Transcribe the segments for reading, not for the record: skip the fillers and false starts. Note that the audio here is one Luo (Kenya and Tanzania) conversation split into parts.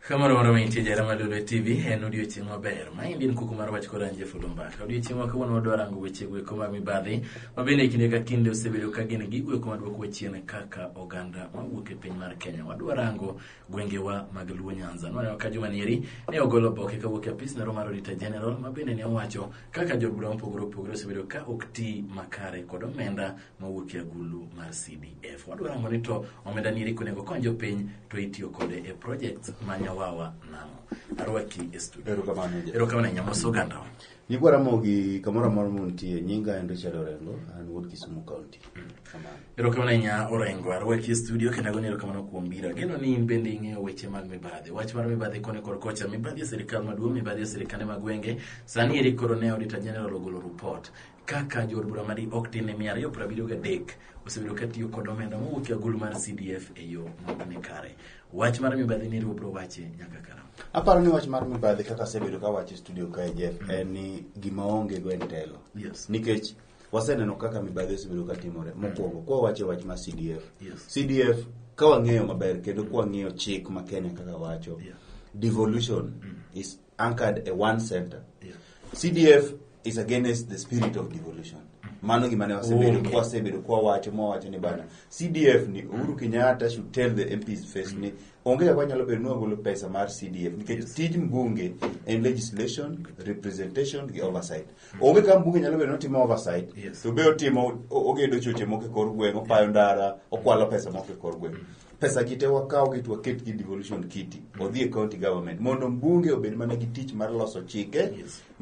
Kamoro moro mantie jara mar Lolwe TV en odiochieng' maber. Maendi en kuku mar wach kod an Jeff Odumbaka. Odiochieng' ma kawuono wadwa rango weche goeko mag mibadhi ma bende kinde ka kinde osebedo ka gin gigo eko maduoko chien kaka oganda mawuok e piny mar Kenya. Wadwa rango gwengewa mag Luo Nyanza. Nwaneno ka juma nieri ne ogolo oboke kawuok e apis nero mar Auditor General ma bende ne owacho kaka jood bura mopogore opogore osebedo ka ok ti makare kod omenda mawuok e agulu mar CDF. Wadwa rango ni to omenda nieri konego kony jopiny to itiyo kode e projects ma nyawawa nang'o. Arwaki e studio. Erokamano Jeff. Erokamano ahinya mos ogandawa. Nyikwa Ramogi kamoro amora muntie, nyinga en Richard Orengo, an wuod Kisumu County. Kamano. Erokamano ahinya Orengo, arwaki e studio kendo agoni erokamano kuom biro. Ageno ni in bende ing'eyo weche mag mibadhi. Wach mar mibadhi koni kod kocha, mibadhi e sirikal maduong', mibadhi e sirikande mag gwenge. Sani eri koro ne Auditor General ogolo report kaka jood bura madi ok tin ne 273 osebedo ka tiyo kod omenda mowuok e agulu mar CDF e yo ma ok ni kare. Wach mar mibadhi ni wabiro wache nyaka karang'o? Aparo ni wach mar mibadhi kaka asebedo ka wacho e studio kae Jeff, en ni gima onge go en telo. Nikech waseneno kaka mibadhi osebedo ka timore. Mokwongo, kwa wacho wach mar CDF. CDF ka wang'eyo maber kendo kwa wang'iyo chik ma Kenya kaka wacho, devolution is anchored e one center. CDF is against the spirit of devolution. Mano gima ne wasebedo kwasebedo kwawacho mwawacho ni bana CDF ni Uhuru Kenyatta should tell the MPs first ni onge kaka wanyalo bedo ni wagolo pesa mar CDF nikech tij mbunge en legislation, representation gi oversight. Onge kaka mbunge nyalo bedo ni otimo oversight to be otimo ogedo choche moko e kor gweng', opayo ndara, okwalo pesa moko e kor gweng'. Pesa gi te wakaw gi to waket gi devolution kitty odhi e county government mondo mbunge obed mana gi tich mar loso chike,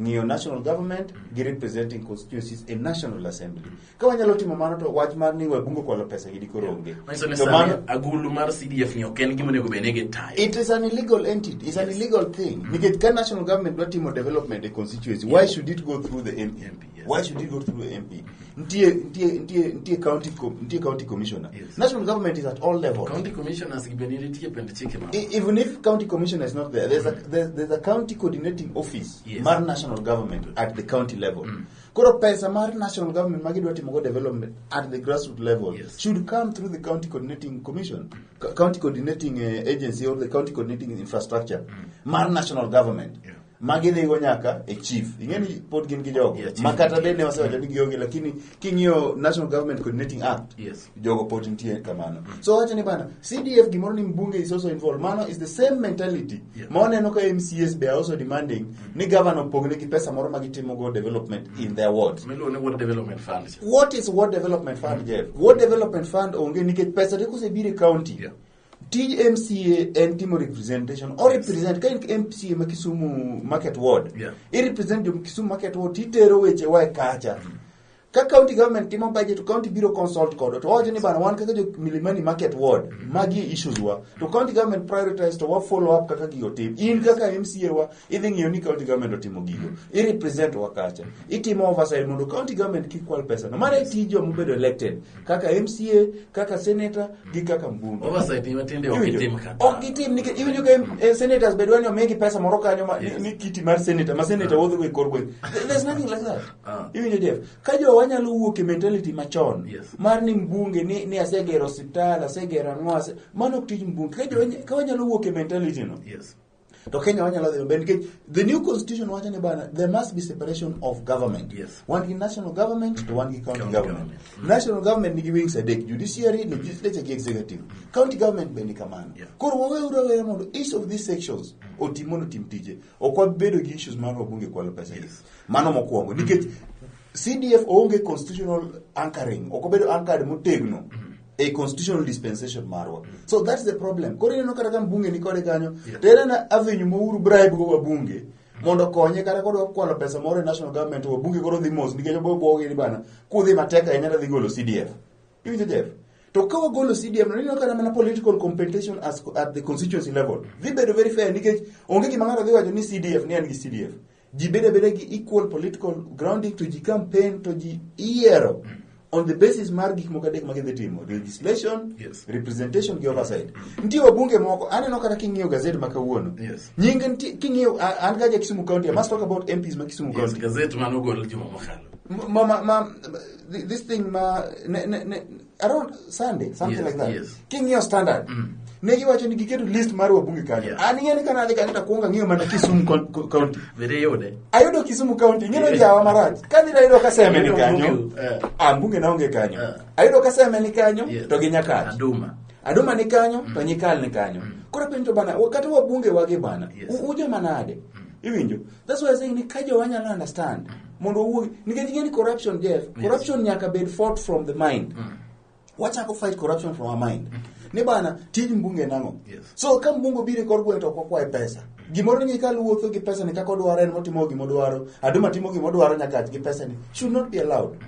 ng'iyo national government gi representing constituencies e national assembly. Ka wanyalo timo mano to wach mar ni wabunge okwalo pesa gi dikoro onge. Manyiso ni To sani mano agulu mar CDF ni ok en gima onego bed ni gitayo. It is an illegal entity. It's an illegal thing. Nikech ka national government dwa timo development e constituency, why should it go through the MP? MP, yes. Why should it go through the MP? Nitie nitie nitie nitie county nitie county commissioner. National government is at all levels. County commissioners gi bende nitie pend chike ma. Even if county commissioner is not there, there's a county coordinating office mar national government at the county level. Koro pesa mar national government ma gidwa timo go development at the grassroots level should come through the county coordinating commission, county coordinating agency or the county coordinating infrastructure mar national government. Ma gidhigo nyaka e chief. Ing'e ni pod gin gi jogo. Yeah, chief Ma kata nitie. bende wasewacho ni gionge, lakini king'iyo National Government Coordinating Act, jogo pod nitie kamano. So wacho ni bana, CDF gimoro ni mbunge is also involved. Mano is the same mentality. Ma waneno ka MCAs be are also demanding ni governor opognegi pesa moro ma gitimogo development in their wards. Miluongo ni Ward Development Fund. What is Ward Development Fund, Jeff? Ward Development Fund onge nikech pesa te kosebiro e county. Tij MCA en timo representation. O represent, ka in MCA ma Kisumu Market Ward, i represent jo Kisumu Market Ward, titero weche wa e kacha. Ka county government timo budget, to county biro consult kodwa. To wawacho ni bana wan kaka jo Milimani Market Ward, magi e issues wa. To county government prioritize to wa follow up kaka gigo tim. In kaka MCA wa, idhi ng'iyo ni county government otimo gigo. I represent wa kacha. Itimo oversight mondo county government kik kwal pesa no. Mano e tij joma obedo elected. Kaka MCA, kaka senator, gi kaka mbunge. Oversight ni matinde ok Iwinjo? gitim kata. Ok gitim nikech iwinjo ka senators be dwa ni omigi pesa moro kanyo ma, ni kiti mar senator, ma senator wuotho go e kor gweng'. There's nothing like that. Iwinjo Jeff? Ka jowa nyalo wuok e mentality machon mar ni mbunge ni asegero osiptal, asegero ang'o, mano ok tij mbunge. Ka jowa ka wanyalo wuok e mentality no, to Kenya wanyalo dhi maber nikech the new constitution wacho ni bana there must be separation of government. Wan gi national government to wan gi county County government. government. National government nigi wings adek, judiciary, legislature gi executive. County government be ni kamano. Koro waweuru aweya mondo each of these sections otim mondo otim tije. Ok wabedo gi issues mar wabunge kwalo pesa gi. Mano mokwongo nikech CDF onge constitutional anchoring, ok obedo anchored motegno e constitutional dispensation marwa. So that's the problem. Koro ineno kata ka mbunge ni kode kanyo, to en ana avenue ma Uhuru bribe go wabunge mondo okonye kata kodwa kwalo pesa moro e national government, wabunge koro dhi mos nikech obo bwogi ni bana kudhi matek ahinya to dhi golo CDF. Iwinjo Jeff? To ka wagolo CDF no, ineno kata mana political compensation as at the constituency level dhi bedo very fair nikech onge gima ng'ato dhi wacho ni CDF ni en gi CDF. Ji bedo abeda gi equal political grounding to ji campaign to ji iyiero on the basis mar gik moko adek ma gidhi timo: legislation, representation gi oversight. Nitie wabunge moko aneno kata king'iyo gazet ma kawuono, nying nitie king'iyo an kaja Kisumu County, I must talk about MPs ma Kisumu County. Gazet manogol juma mokalo. Ma, this thing ma ne, around Sunday, something like that. King'iyo Standard, Ne giwacho ni giketo list mar wabunge kanyo. An ing'e ni ka nadhi kanyo to akwongo ang'iyo mana Kisumu County. Bende iyude? Ayudo Kisumu County, ing'e ni jawa marach. Kadhi to ayudo ka Seme ni Ayudo kanyo. mbunge, eh. Ah, mbunge na onge kanyo. Eh. Ayudo ka Seme ni kanyo Yes. to gi Nyakach. Aduma. Aduma ni kanyo to Nyikal ni kanyo. Koro apenjo to bana, kata wabunge wagi bana, Yes. ujo manade? Iwinjo? That's why I'm saying ni ka jowa nyalo understand mondo wawuogi nikech ing'e ni corruption Jeff, corruption nyaka bed fought from the mind. Wachako fight corruption from our mind. Ni bana tij mbunge nang'o? Yes. So ka mbunge obiro e kor gweng' to ok wakwaye pesa. Gimoro ni Nyikal wuotho gi pesa ni kaka odwaro en motimo gimodwaro, Aduma timo gimodwaro Nyakach gi pesa ni should not be allowed.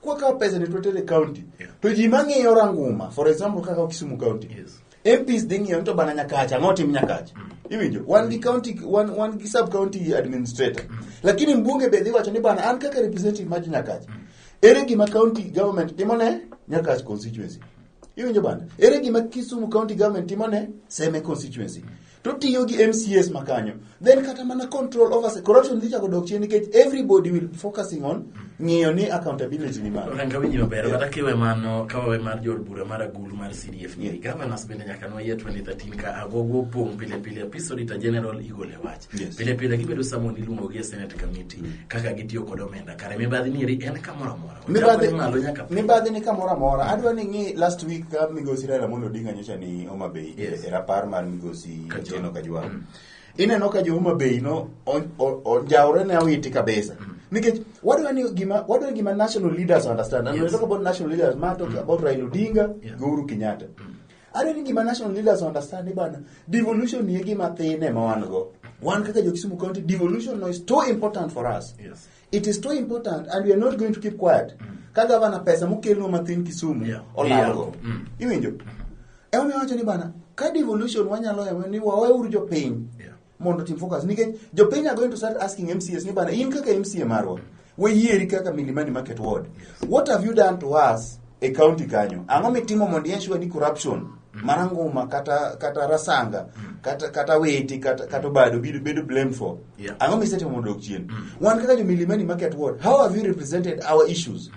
Kwakawo pesa ni to watere e county. To ji mang'iyo Ranguma, for example kaka Kisumu County. Yes. MPs dhi ng'iyo ni to bana Nyakach, ang'o tim Nyakach? Iwinjo? Wan gi county wan gi sub county administrator. Lakini mbunge be dhi wacho ni bana an kaka representative mar Nyakach. Ere gima county government timo ne Nyakach constituency? Iwinjo bana? Ere gima Kisumu county government timo ne Seme constituency? To tiyo gi MCAs makanyo. Then kata mana control over corruption dhi chako dok chien nikech everybody will be focusing on ng'iyo ni accountability ni malo. Orenga winji maber kata kiwe mano ka wawe mar jood bura mar agulu mar CDF ni Yeah. governors bende nyaka nwa year 2013 ka agogo opong' pile pile apis auditor general igole wach Yes. pile pile gibedo samon iluongo gi e senate committee kaka gitiyo kod omenda kare mibadhi nieri en kamoro amora Mibadhi Ochakore malo nyaka piny. mibadhi ni kamoro amora. Adwa ni ng'i last week ka migosi Raila Amolo Odinga nyocha ni Homa Bay Yes. e rapar mar migosi Kajwang'. Otieno Kajwang'. Ineno ka jo Homa Bay no onjawre ne awiti kabisa. Nikech wadwa ni gima national leaders understand. And when Yes. we talk about national leaders, ma talk about Raila Odinga, Yeah. gi Uhuru Kenyatta. Adwa ni gima national leaders understand ni bana devolution ni e gima thin ema wan go. Wan kaka jo Kisumu County, devolution no is too important for us. Yes. It is too important and we are not going to keep quiet. Ka gavana pesa mokelnwa mathin Kisumu Yeah. olalgo. Yeah. Mm. Iwinjo? Emomiyo awacho ni bana ka devolution wanyalo emo ni waweuru jopiny Yeah. mondo otim focus nikech jopiny are going to start asking MCAs ni bana in kaka MCA marwa wayieri kaka Milimani Market Ward. What have you done to us e county kanyo? Ang'o mitimo mondo i-ensure ni corruption maranguma kata rasanga kata weti kata obado bedo blamed for Yeah. ang'o misetimo mondo odok chien wan kaka jo Milimani Market Ward how have you represented our issues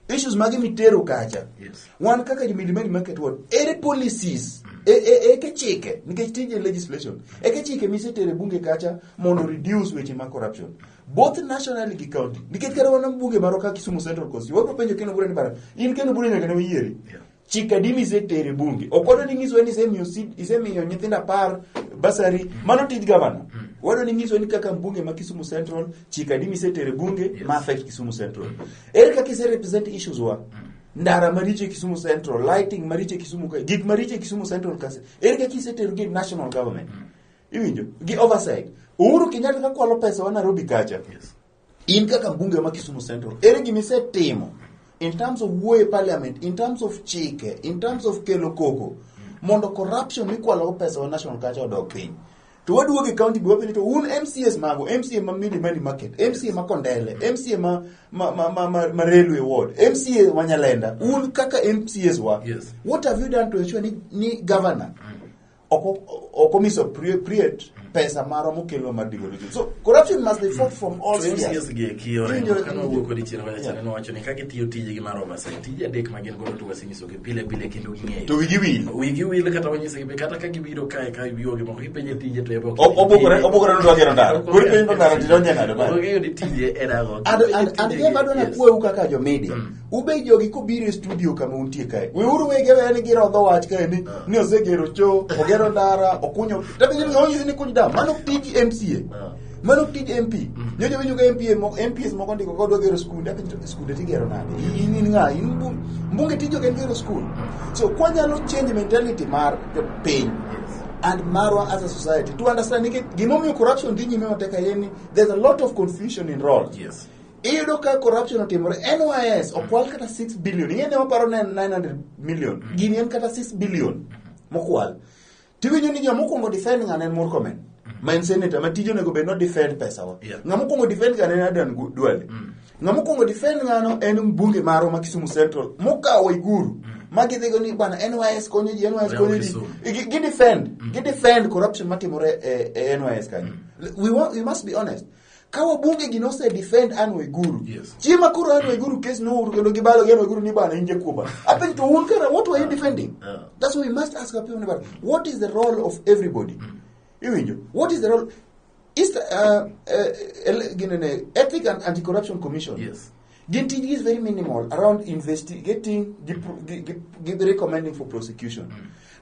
issues mage mitero kacha Yes. wan kaka jo Milimani Market Ward ere policies eke chike nikech tije legislation eke chike misetero e bunge kacha mondo reduce weche mag corruption both nationally gi county nikech kata wan bunge marwa ka Kisumu Central Constituency wabiro penjo Ken Obure ni bana in Ken Obure nyaka ne wayieri Yeah. chik adi misetero e bunge ok wadwa ni nyiswa ni isemiyo nyithindo 10 basari mano tij gavana wadwa ni nyiswa ni kaka mbunge ma Kisumu Central chik adi misetero e bunge Yes. ma affect Kisumu Central ere kaka ise represent issues wa ndara maricho e Kisumu Central lighting maricho e Kisumu ka gik maricho e Kisumu Central kase ere kaka isetero gi national government iwinjo gi oversight Uhuru Kenyatta ka kwalo pesa wa Nairobi kacha Yes. in kaka mbunge ma Kisumu Central ere gima isetimo in terms of wuoyo e parliament in terms of chike in terms of kelo koko mondo corruption mikwalo go pesa wa national kacha odog piny to waduogo e county be wapenjo to un MCAs mago MCA ma Milimani Market MCA ma Kondele MCA ma Railway Ward MCA ma Nyalenda un kaka MCAs wa Yes. what have you done to ensure ni governor ok misappropriate pesa marwa mokelwa mar devolution so corruption must be fought from all To spheres MCAs gi eki Orengo Iwinjo- kane wawuoyo kodi chien kocha Yeah. chande nowacho ni ka gitiyo tijegi mar oversight tije adek ma gin godo to wasenyisogi pile pile kendo ging'eyo to wigi wil wigi wil kata wanyisogi be kata ka gibiro kae ka ibiwogi moko ipenje tije to eba ok Obokore ni odwa gero ndara. Koro ipenjo to ndara tidonje nade bana? Ok ong'eyo ni tije en ang'o. And Ipenje and tije Jeff gi- adwa yes. nakwau kaka jo media ube jogi kobiro e studio kama untie kae weuru wege weya ni girodho wach kae ni osegero cho ogero ndara okunyo tapenjo ni onyisi ni kuny dam mano tij MCA mano tij MP nyocha winjo ka MPA moko MPs moko ndiko ka odwa gero skunde apenjo to skunde tigero nade in ng'a in mbunge tiji ok en gero skul so kwanyalo change mentality mar jopiny Yes. and marwa as a society to understand nikech gimomiyo corruption dhi nyime matek ahinya ni there's a lot of confusion in roles Yes. iyudo ka corruption otimore NYS okwal kata 6 billion ing'e ne waparo ne en 900 million gini en kata 6 billion mokwal tiwinjo ni joma mokwongo defend ng'ano en Murkomen ma en senator ma tije onego bed no defend pesawa Yeah. ng'ama mokwongo defend ng'ano en Adan Duale ng'ama mokwongo defend ng'ano en mbunge marwa ma Kisumu Central mokawo Waiguru ma gidhigo ni bwana NYS konyo ji NYS Oyawo konyo ji Kisumu. Gi defend corruption matimore e NYS kanyo we must be honest. Ka wabunge gi nose defend Anne Waiguru. Yes. Chieng' ma koro Anne Waiguru case nouru kendo gibalo gi Anne Waiguru ni bana in jakuo bana. Apenjo to un kara what were you defending? That's why we must ask our people about what is the role of everybody. Iwinjo? What is the role? Is the, ginene, Ethic and Anti-Corruption Commission. Yes. Gin tijgi is very minimal around investigating, gi recommending for prosecution.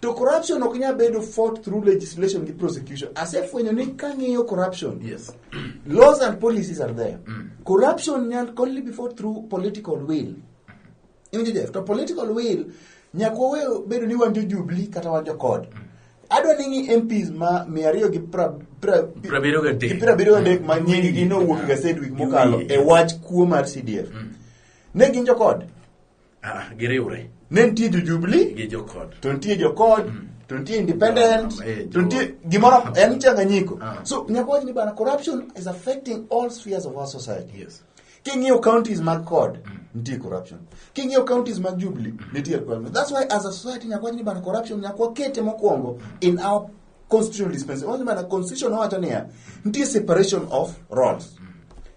To corruption ok nyal bedo fought through legislation gi prosecution. Asefwenyo ni kang'iyo corruption, Yes. laws and policies are there. Corruption nyal only be fought through political will. Iwinjo Jeff? To political will nyaka wawe bedo ni wan jo Jubilee kata wan jo CORD. Adwa ni ng'i MPs ma 273 gi 73 ma nying gi nowuok e gased wik mokalo e wach kuo mar CDF. Ne gin jo CORD. Ah, giriwre. Ne nitie jo Jubilee gi jo CORD. To nitie jo CORD, to nitie independent, to nitie gimoro en mchanganyiko. So nyaka wach ni bana corruption is affecting all spheres of our society. Yes. King'iyo counties mag CORD, nitie corruption. King'iyo counties mag Jubilee, nitie corruption. That's why as a society nyaka wach ni bana corruption nyaka wakete mokwongo in our constitutional dispensation. Wach ni bana constitution owacho niya, nitie separation of roles.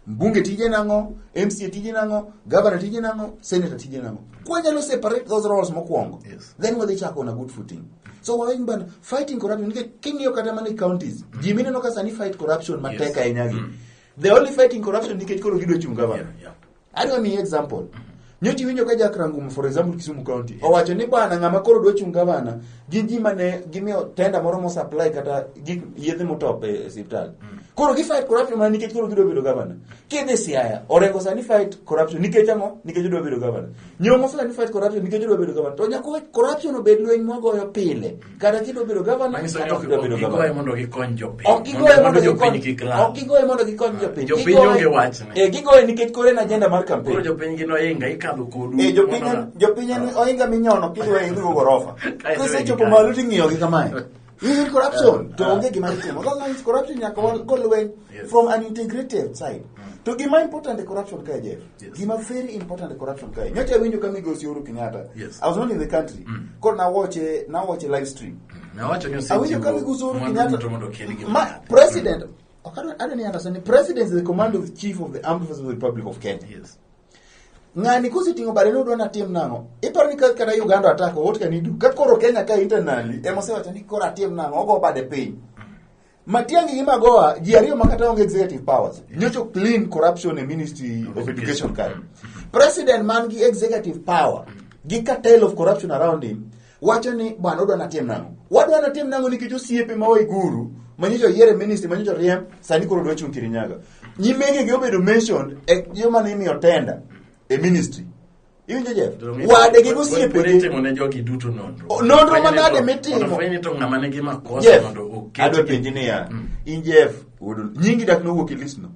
Mbunge tije nang'o, MCA tije nang'o, governor tije nang'o, senator tije nang'o. Kwanyalo separate those roles mokwongo. Yes. Then wadhi chako on a good footing. So wawach ni bana fighting corruption nikech king'iyo kata mana e counties, ji mineno ka sani fight corruption matek Yes. ahinya gi. They only fighting corruption nikech koro gidwa chung' governor. Yeah, yeah. Adwa miyi example. Nyocha iwinjo ka Jack Ranguma, for example, Kisumu County, owacho ni bana ng'ama koro dwa chung' gavana, gin ji mane gimiyo tender moro mo supply kata gik yedhe motop e osiptal. Koro gi fight corruption mana nikech koro gidwa bedo gavana. Kidhi Siaya, Orengo sani fight corruption nikech ang'o? Nikech odwa bedo gavana. Nyong'o sani fight corruption nikech odwa bedo gavana. To nyaka wawe corruption obed lweny mwagoyo pile. Kata kidwa bedo gavana, Manyiso ni kata ok kidwa bedo ok gigoye gavana. mondo gikony jopiny. Ok gigoye Mondo mondo jopiny gikony kik lal. Ok gigoye mondo gikony jopiny. Jopiny Gigoye- onge wachne. Gigoye nikech koro en agenda mar campaign. Koro jopiny gin ohinga ikadho kodu. Jopiny mondo- jopiny en ohinga minyono kidwa idhigo gorofa. Kae to Kisechopo wegi malo ting'iyogi kamae. In corruption to onge gima itimo. That's why it's corruption nyaka go lweny Yes. from an integrated side. To gima important e corruption kae Jeff. Yes. Gima very important e corruption kae. Nyocha awinjo ka migosi Uhuru Kenyatta. Yes. I was not in the country. Koro na watch live stream. Nawacho ni Awinjo ka osechiwo migosi Uhuru mwandu Kenyatta duto mondo okel gi Ma, president ok adwa adwa ni understand ni president is the commander of chief of the armed forces of the Republic of Kenya. Yes. Ng'ani koseting'o bade ni odwa natim nang'o? Iparo ni ka kata Uganda atako, what can he do? Ka koro Kenya ka internally, ema osewacho ni koro atim nang'o, ogo bade piny. Matiang'i gi Magoha, ji ariyo ma kata onge executive powers. Nyocha clean corruption e Ministry of Education kae. President man gi executive power, gi cartel of corruption around him, wacho ni bwana odwa natim nang'o? Wadwa natim nang'o nikech osiepe ma Waiguru, ma nyocha oyier e ministry, ma nyocha oriemb, sani koro dwa chung' Kirinyaga. Nyimege gi obedo mentioned e joma ne imiyo tender e ministry. Iwinjo Jeff? Wade gi Pod gosiepegi. itimo ne jogi duto nonro. O, nonro Fweny ni manade to- mitimo? Mondo fweny ni to ng'ama nigi makosa Jeff, mondo oket. adwa penji niya, in Jeff, nyingi dak nowuok e list no.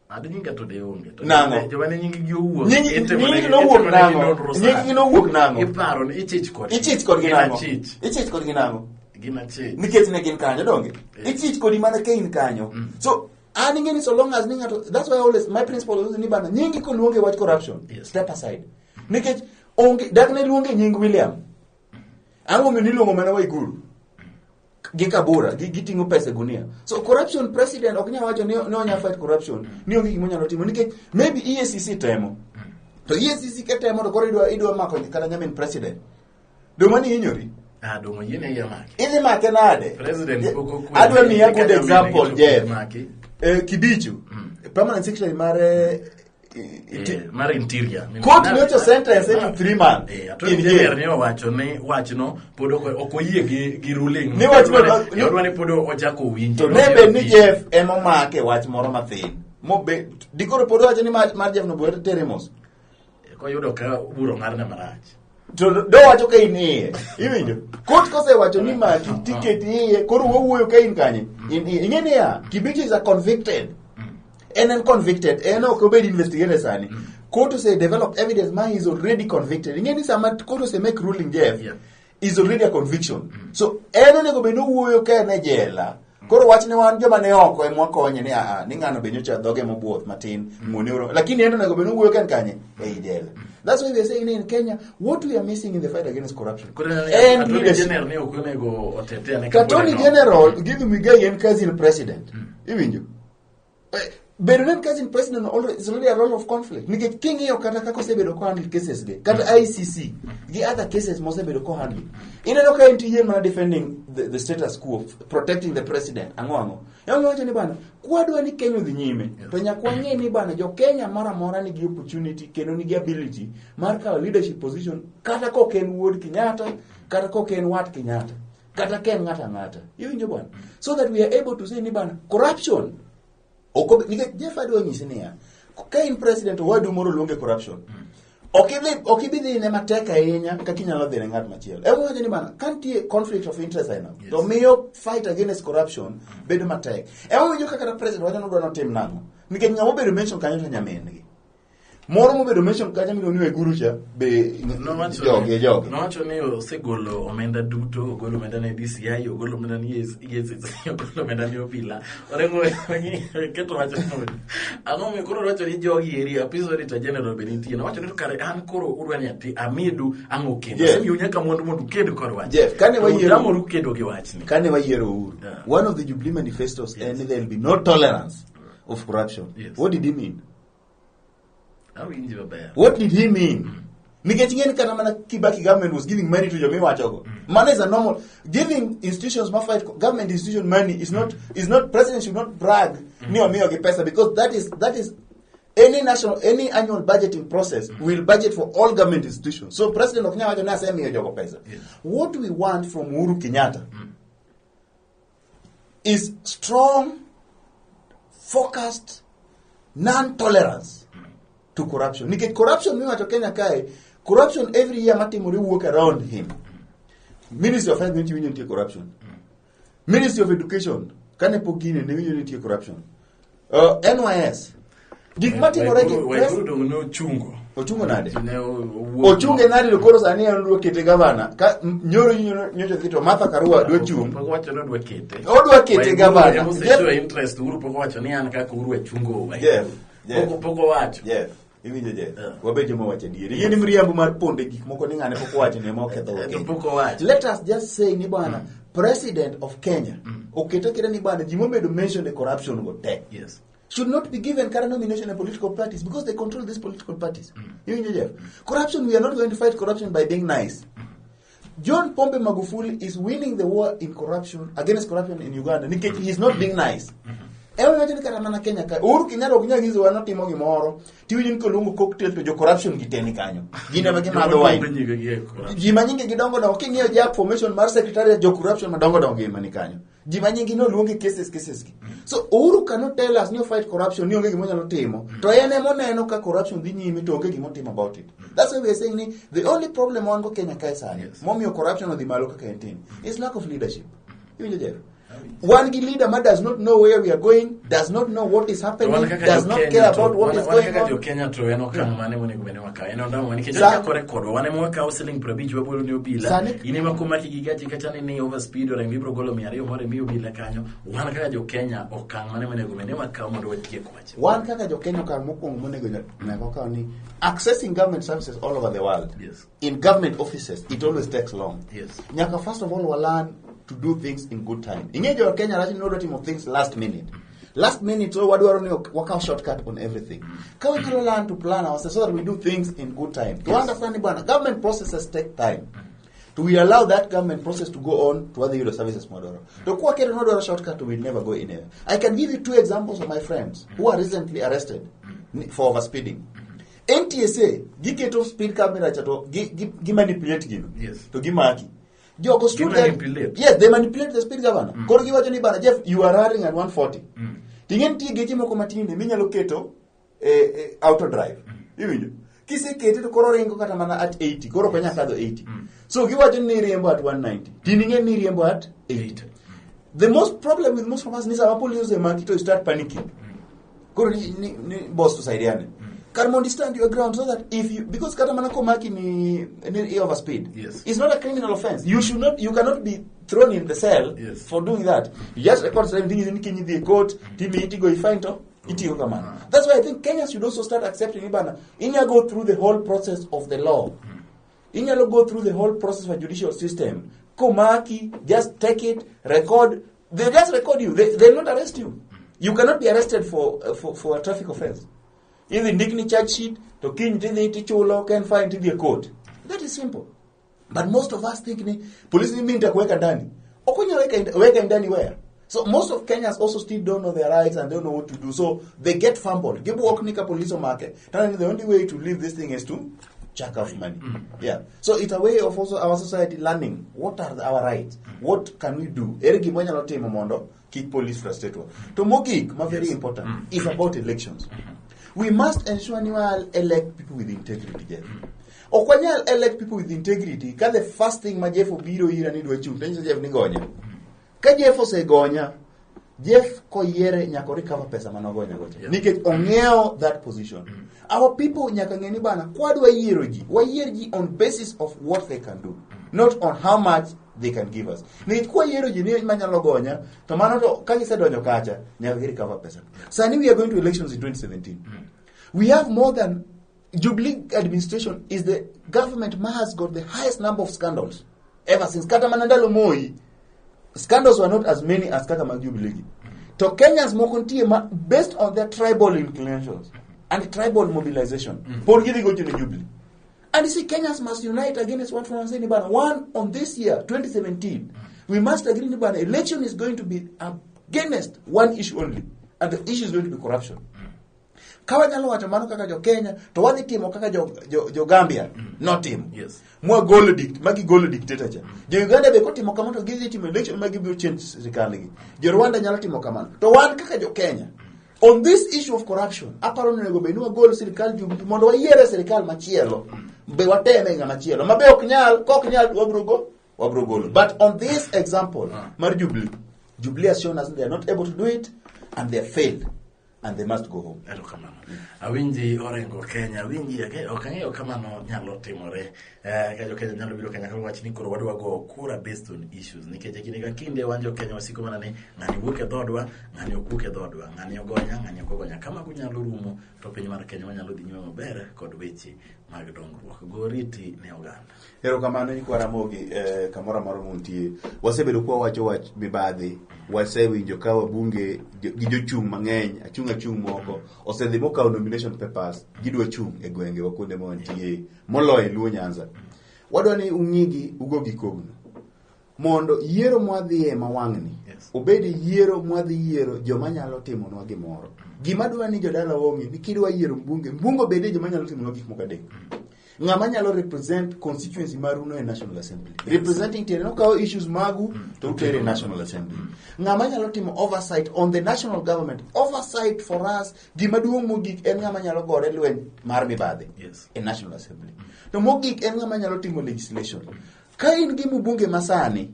Ado nyinga to de onge. To Nang'o? Joma ne nying gi owuok. Nyingi itimo nowuok negi nang'o? nonro Nying sani. gi nowuok nang'o? Iparo ni ichich kodgi. Ichich kodgi Gin nang'o? achich. Ichich kodgi nang'o? Gin achich. Nikech ne gin kanyo donge? Eh. Ichich kodi mana ka in kanyo. So an ing'e ni so long as ni ng'ato that's why I always my principle is ni bana nyingi koluonge wach corruption Yes. step aside. Nikech onge dak ne luonge nying William. Ang'o momiyo niluongo mana Waiguru? Gi Kabura, gi giting'o pesa e gunia. So corruption president ok nyal wacho ni onya fight corruption, ni onge gima onyalo timo nikech maybe EACC temo. To EACC ka temo to koro idwa mako kata nyamin president. Do mani hinyori? Ah, dongo yiene yie maki. Idhi make nade? President pok okwe. Adwa miyi a good Kaka example, minegi to Jeff. maki. Kibicho, permanent secretary mar Mar interior. Court nyocha sentence to 3 months. Attorney In General jail. ne owacho ni wachno pod ok oyie gi ruling. Ni wach ma- Odwa ni pod ochako winjo. To ne bed ni Jeff ema omake wach moro mathin. Mobe dikoro pod wacho ni mar Jeff no bwe tere mos. Koyudo ka bura ong'adne marach. To dowacho ka in iye. Iwinjo? Court kosewacho ni maki tiketi iye, koro wawuoyo ka in kanye? In iye. Ing'e niya, Kibicho is a convicted. En convicted. En ok obed investigated sani. Court ose develop evidence ma he is already convicted. Ing'e ni sama court ose make ruling Jeff, is already a conviction. So en onego bed ni owuoyo ka en e jela. Koro wach ne wan joma ne oko ema wakonye ni aa ni ng'ano be nyocha dhoge mobuoth matin muone oro. Lakini en onego bed ni owuoyo ka en kanye? Ei jela. That's why we are saying in Kenya, what we are missing in the fight against corruption. Koro En Attorney leadership. General ne ok onego otete ane Ka Attorney General Githu Muigai en cousin president. Iwinjo? Bedo ne en cousin president already, is already a role of conflict. Nikech king'iyo kata kaka osebedo ko handle cases ge, kata ICC gi other cases mosebedo ko handle. Ineno ka entie mana defending the status quo, protecting the president, ang'o ang'o. Emomiyo wacho ni bana, kwadwa ni Kenya odhi nyime, to nyaka wang'e ni bana jo Kenya moro amora nigi opportunity kendo nigi ability mar kawo leadership position kata kok en wuod Kenyatta, kata kok en wat Kenyatta, kata ka en ng'ato ang'ata. Iwinjo bwana? So that we are able to say ni bana, corruption ok nikech Jeff adwa nyisi niya, ka in president to wadu moro luonge corruption. Ok ibi dhi ne matek ahinya kaka inyalo dhi ne ng'at machielo. Ema wacho ni bana, ka nitie conflict of interest aina, to miyo fight against corruption bedo matek. Ema winjo kaka kata president wacho ni odwa notim nang'o. Nikech ng'ama obedo mention kanyo to nyamin gi. Moro mobedo mention kanyo miluongo ni Waiguru cha be jogi jogi. Nowacho ni osegolo omenda duto, ogolo omenda ne DCI, ogolo omenda ne EACC, ogolo omenda ne obila. Orengo keto wach no. Ang'o momiyo koro owacho ni jogi eri apis auditor general be nitie. Nowacho ni to kare an koro udwa ni ati amidu ang'o kendo. Jeff. Asemiyo nyaka mwandu mondo uked kod wach. Jeff, kane To wayiero- utamoru kedo gi wachni. Kane wayiero Uhuru, Yeah. one of the Jubilee manifestos en ni there will be no tolerance of corruption. Yes. What did he mean? Awinji maber. What did he mean? Nikech ing'e ni kata mana Kibaki government was giving money to jomiwachogo. Money is a normal giving institutions ma fight government institution money is not president should not brag ni omiyogi pesa because that is any national any annual budgeting process will budget for all government institutions. So president ok nyal wacho ni asemiyo jogo pesa. Yes. What we want from Uhuru Kenyatta is strong, focused, non-tolerance to corruption. Nikech corruption miwacho Kenya kae, corruption every year matimore wuok around him. Ministry of Health nitie winjo nitie corruption. Ministry of Education kane pok gini ne winjo nitie corruption. NYS gik matimore gi Waiguru dong' ne ochungo. Ochungo nade? Ne owuok. Ochunge nade to koro sani en odwa kete gavana ka nyoro nyocha dhi to Martha Karua dwa chung'. Pok owacho ni odwa kete. Odwa kete Waiguru gavana. ema oseshow interest Uhuru pok owacho ni an kaka Uhuru achungo Waiguru. Jeff, Jeff. Pok owacho. Jeff, iwinjo Jeff? Yeah. Wabed joma wacho adieri. Yie ni miriambo mar ponde gik moko ni ng'ane pok owacho ni ema oketho To Kenya. pok owacho. Let us just say ni bwana president of Kenya oketo aketa ni bwana ji mobedo mentioned e corruption go te Yes. should not be given current nomination in political parties because they control these political parties. Iwinjo Jeff? Corruption, we are not going to fight corruption by being nice. John Pombe Magufuli is winning the war in corruption against corruption in Uganda nikech he is not being nice. Ema wacho ni kata mana Kenya ka Uhuru Kenyatta ok nyal nyisowa notimo gimoro tiwinjo ni koluongo cocktail to jo corruption gi te ni kanyo. Gin ema gimadho wine. Nyige gi e corruption. Ji ma nyinge gidongo dongo king'iyo JAP formation mar secretariat jo corruption madongo dongo ema ni kanyo. Ji ma nyingi noluongi cases cases gi. So Uhuru cannot tell us ni o fight corruption ni onge gima onyalo timo. To en ema oneno ka corruption dhi nyime to onge gima otimo about it. That's why we are saying ni the only problem wan go Kenya kae sani Yes. momiyo corruption odhi malo kaka entie is lack of leadership. Iwinjo Jeff? Wan gi leader ma does not know where we are going, does not know what is happening, Wan kaka does not jo-Kenya care to- about what wan- is wan going kaka on. jo-Kenya to en okang' mane monego bed ni wakawo en ondamo mane nikech Sa- ochakore kodwa wan ema wakawo siling 50 wabolo ne obila Sani- in ema komaki gi gachi kacha ni ni overspeed orengo ibiro golo 200 moro imiyo obila kanyo wan kaka jo-Kenya okang' mane monego bed ni wakawo mondo watiek wach Wan kaka jo-Kenya okang' mokwongo monego nyaka wakaw ni accessing government services all over the world Yes. in government offices it always takes long. Yes. Nyaka first of all wa learn to do things in good time. Ing'e jo Kenya rach ni wadwa timo things last minute. Last minute so wadwaro ni wakaw shortcut on everything. Ka wanyalo learn to plan ourselves so that we do things in good time. To understand ni bwana government processes take time. To we allow that government process to go on to other yudo services mwadwaro. To kwa keto nwadwaro shortcut to we'll never go anywhere. I can give you two examples of my friends who are recently arrested for overspeeding. NTSA giketo speed camera cha to gi manipulate gino. Yes. To gimaki. Jogo stood there. Gimanipulate? Yes, they manipulate the speed governor. Koro giwacho ni bana Jeff, you are running at 140. Ting'e nitie geche moko matindo minyalo keto auto drive. Iwinjo? Kisekete to koro ringo kata mana at 80, koro ok onyal kadho 80. So giwacho ni iriembo at 190. Tin ing'e ni iriembo at 80. The most problem with most of us ni sama police osemaki to you start panicking. Koro ni boss tusaidiane. Kar mondo stand your ground so that if you because kata mana komaki ni overspeed. Yes. It's not a criminal offense. You should not you cannot be thrown in the cell Yes. for doing that. You just record something ni kinyi dhi e court, timi itigo i fine to itiyo kamano. That's why I think Kenyans should also start accepting ibana. Inya go through the whole process of the law. Inyalo go through the whole process of a judicial system. Komaki, just take it, record. They just record you. They not arrest you. You cannot be arrested for a traffic offense. Idhi ndikni charge sheet, to kiny tidhi tichulo, ka en fine tidhi e court. That is simple. But most of us think ni police ni mimi nitakuweka ndani. Ok onyal weka ndani where? So most of Kenyans also still don't know their rights and don't know what to do. So they get fumbled. Gibuok ni ka police omake. Tell the only way to leave this thing is to chuck off money. Yeah. So it's a way of also our society learning what are our rights. What can we do? Ere gima wanyalo timo mondo kik police frustrate wa. To mogik, ma very important, is about elections. We must ensure ni wa elect people with integrity, Jeff. Ok wanyal elect people with integrity ka the first thing ma Jeff obiro ira ni dwa chung', to anyiso Jeff ni gonya. Ka Jeff osegonya, Jeff koyiere nyaka recover pesa manogonya go cha. Nikech ong'iewo that position. Our people nyaka ng'e ni bana, kwadwa yiero ji, wayier ji on basis of what they can do, not on how much they can give us. Nikech kwayiero ji ni manyalo gonya, to mano to ka gisedonjo kacha, nyaka gi recover pesa. Sani we are going to elections in 2017. We have more than Jubilee administration is the government ma has got the highest number of scandals ever since. Kata mana ndalo Moi, scandals were not as many as kaka mag Jubilee gi. To Kenyans moko nitie ma based on their tribal inclinations and tribal mobilization, pod gidhi gocho ne Jubilee. And you see, Kenyans must unite against one for say, bana, one on this year, 2017, we must agree ni bana, election is going to be against one issue only, and the issue is going to be corruption. Ka wanyalo wacho mano kaka jo Kenya, to wadhi timo kaka jo Gambia notimo. Mwagolo magi golo dictator cha. Jo Uganda be kotimo kamano to gidhi timo election ma gibiro change sirikal gi. Jo Rwanda nyalo timo kamano. To wan kaka jo Kenya, on this issue of corruption, aparo ni onego bed ni wagol sirikal Jubilee mondo wayiere sirikal machielo. Be wateme ng'ama chielo. Ma be ok nyal, kok nyal wabro go, wabro golo. But on this example, mar Jubilee, Jubilee has shown us they are not able to do it and they have failed and they must go home. Erokamano. Awinji Orengo Kenya, awinji ok ang'eyo ka mano nyalo timore. Ka jo Kenya nyalo biro kanyakla wach ni koro wadwa go kura based on issues nikech e kinde ka kinde wan jo Kenya wasiko mana ni ng'ani wuok e dhodwa, ng'ani ok wuok e dhodwa, ng'ani ogonya, ng'ani ok ogonya. Ka mago nyalo rumo to piny mar Kenya wanyalo dhi nyime maber kod weche mag dongruok. Go riti ne oganda. Erokamano nyikwa Ramogi kamoro amora muntie. Wasebedo kwa wacho wach mibadhi, wasewinjo ka wabunge gi jochung' mang'eny, achung' achung' moko osedhi mokawo nomination papers, gidwa chung' e gwenge wa kuonde ma wantie, moloyo e Luo Nyanza. Wadwa ni ung'igi ugo gi kogno mondo yiero mwadhiye ma wang'ni obed yiero mwadhi yiero joma nyalo timonwa gimoro. Gima dwa ni jodala ong'e ni kidwa yiero mbunge, mbunge obede joma nyalo timonwa gik moko adek. Ng'ama nyalo represent constituency maru no e National Assembly. Representing tiende nokawo issues magu to utere e National Assembly. Ng'ama nyalo timo oversight on the national government. Oversight for us, gima duong' mogik en ng'ama nyalo gore lweny mar mibadhi e National Assembly. To mogik en ng'ama nyalo timo legislation. Ka in gi mbunge masani,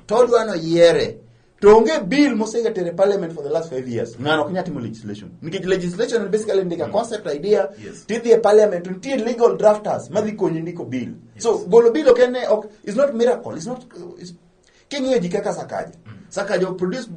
to odwa noyiere, to onge bill mosega tere parliament for the last 5 years, ng'ano ok nyal timo legislation. Nikech legislation en basically ndika concept idea, tidhi e parliament to nitie legal drafters madhi konyi ndiko bill. So golo bill ok en ok is not miracle, it's not king'iyo ji kaka Sakaja. Sakaja produce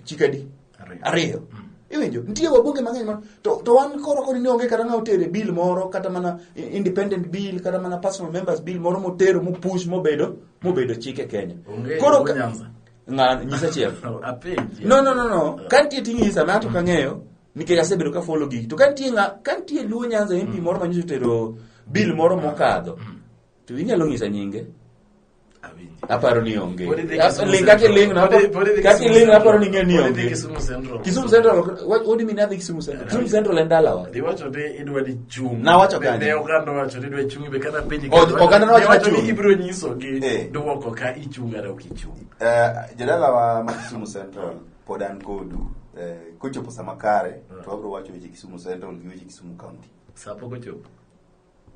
chikadi Ariyo. ariyo. Iwinjo, nitie wabunge mang'eny ma to wan koro koni ni onge kata ng'a otere bill moro, kata mana independent bill, kata mana personal members bill moro motero mopush mobedo chik e Kenya. Onge Koro Luo Nyanza. Ng'a nyisa achiel. Apenji. No. Ka nitie ting'isa, ma to kang'eyo nikech asebedo ka follow gigi. To ka nitie ng'a, ka nitie Luo Nyanza MP moro manyocha otero bill moro mokadho, to inyalo ng'isa nyinge. Awinji. Aparo ni onge. Pod idhi Ah, Kisumu ling kaka Central. iling' no, Pod idhi kaka Kisumu iling' no, aparo ni Central. ing'e ni Pod idhi onge. Kisumu Central. Kisumu Central, what do you mean adhi Kisumu Central? Kisumu Central en dalawa. Iwacho ni idwa ni chung. Nawacho kanye? Ne oganda owacho ni idwa chung be kata penji. Oganda nowacho Ne wacho ni nachung'. ibiro nyisogi Eh. duoko ka ichung kata ok ichung. Jodalawa ma Kisumu Central pod an kodu kochopo sama kare to wabiro wacho weche Kisumu Central gi weche Kisumu County. Sa pok ochopo.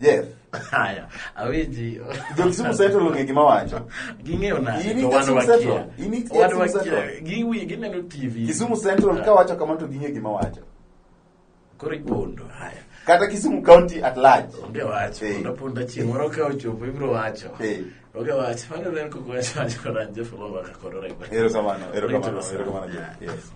Jeff, Haya, awinji. jo Kisumu Central ong'e gima wacho. Ging'eyo nade In to wan Kisumu wakia. Central? In Wan Kisumu wakia. Central? Gineno TV. Kisumu Central kawacho kamano to ging'e gima wacho. Koro ipondo. Haya. Kata Kisumu County at large. Onge wach. Eh. Ponda ponda chieng' moro ka ochopo ibiro wacho. Eh. Onge wach. Mano ne en koko wach wach kod an Jeff Oloo kod Orengo. Erokamano, erokamano, Rito erokamano sana. Jeff. Yes.